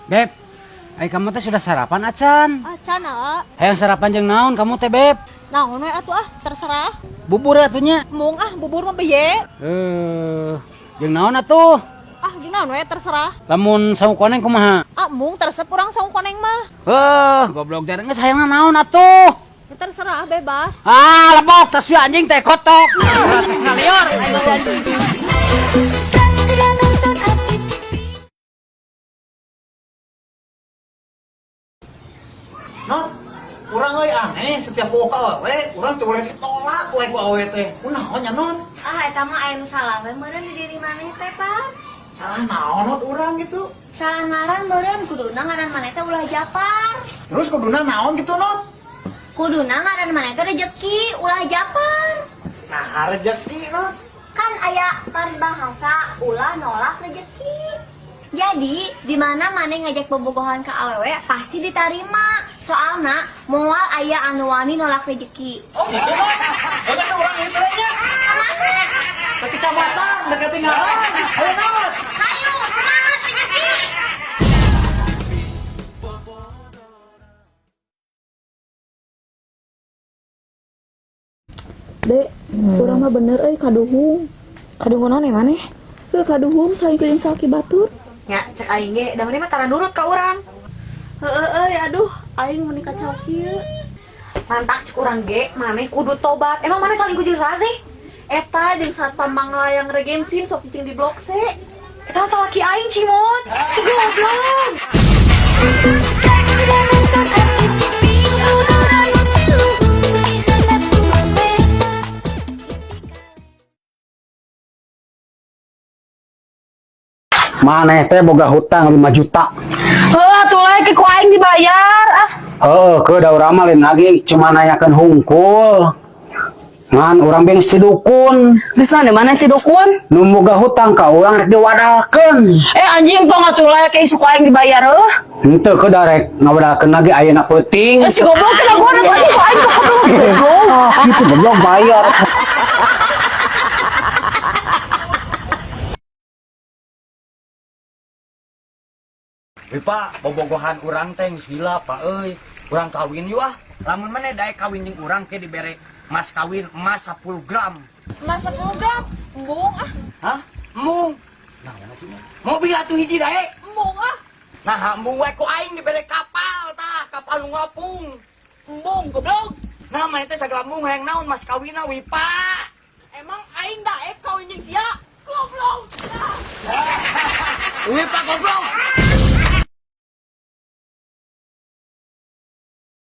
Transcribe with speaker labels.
Speaker 1: Beb, ai kamu teh sudah sarapan acan?
Speaker 2: Acan, ah.
Speaker 1: Hayang sarapan jeung naon kamu teh, Beb?
Speaker 2: Naon we atuh ah, terserah.
Speaker 1: Bubur atuh nya.
Speaker 2: Mung ah, bubur mah beye.
Speaker 1: Jeung naon atuh?
Speaker 2: Ah, jeung naon we terserah.
Speaker 1: Lamun sangu koneng kumaha?
Speaker 2: Ah, mung teresep urang sangu koneng mah.
Speaker 1: Goblok jarang geus hayangna naon atuh?
Speaker 2: Ya, terserah bebas.
Speaker 1: Ah, lebok tas si anjing teh kotok. Ngalior aing teh anjing.
Speaker 3: Not, urang euy aneh setiap poho ka awewe, urang teu boleh ditolak we ku awewe teh. Kunaon nya, Not?
Speaker 4: Ah, eta mah aya nu salah we meureun di diri maneh teh, Pak.
Speaker 3: Salah naon, Not, urang gitu?
Speaker 4: Salah ngaran meureun, kuduna ngaran maneh teh ulah Japar.
Speaker 3: Terus kuduna naon gitu, Not?
Speaker 4: Kuduna ngaran maneh teh rejeki, ulah Japar.
Speaker 3: Nah, rejeki, Not.
Speaker 4: Kan aya paribahasa ulah nolak rejeki. Jadi, di mana maneh ngajak bobogohan ka awewe pasti diterima. Soalna moal aya anu wani nolak rejeki.
Speaker 3: Oh, gitu, Not. Banyak tuh urang itu nya.
Speaker 4: Kamana?
Speaker 3: Ke kecamatan, dekat tinggalan. Ayo, Not.
Speaker 4: Hayu, semangat rejeki.
Speaker 5: Dek, urang mah bener euy kaduhung.
Speaker 6: Kaduhung naon maneh?
Speaker 5: Heuh, kaduhung salingkuh jeung salaki batur.
Speaker 6: Nya, cek aing ge, da maneh mah tara nurut ka urang.
Speaker 5: Heueuh euy, aduh, aing meuni kacau kieu.
Speaker 6: Mantak cek urang ge, maneh kudu tobat. Emang maneh salingkuh jeung saha sih?
Speaker 5: Eta jeung satpam manglayang regensin sok cicing di blok C.
Speaker 6: Eta mah salaki aing, Cimot. Ih, goblok.
Speaker 1: Maneh teh boga hutang 5 juta.
Speaker 7: Heuh, atuh lae ku aing dibayar. Ah,
Speaker 1: Heeh, ke da urang mah lain lagi cuma nanyakeun hungkul. Ngan urang geus ti dukun.
Speaker 7: Geus naon mana si dukun?
Speaker 1: Nu boga hutang ka urang rek diwadalkeun.
Speaker 7: Eh anjing tong atuh lae ke isu ku aing dibayar heuh.
Speaker 1: Henteu ke darek ngawadalkeun lagi ayeuna peuting.
Speaker 7: Eh si goblok teh gua anjing ku aing goblok.
Speaker 1: Ah, gitu goblok bayar.
Speaker 8: Wih, Pak, bobogohan urang teh geus gila, Pak euy. Urang kawin yuk ah. Lamun maneh daek kawin jeung urang ke dibere mas kawin emas 10 gram.
Speaker 2: Emas 10 gram. Embung ah.
Speaker 8: Hah? Embung. Nah, atuh nya. Mobil atuh hiji daek.
Speaker 2: Embung ah.
Speaker 8: Nah, embung we ku aing dibere kapal tah, kapal nu ngapung.
Speaker 2: Embung goblok.
Speaker 8: Nah, maneh teh sagala embung hayang naon mas kawinna, Wipa?
Speaker 2: Emang aing daek kawin jeung sia? Goblok.
Speaker 8: Wipa goblok.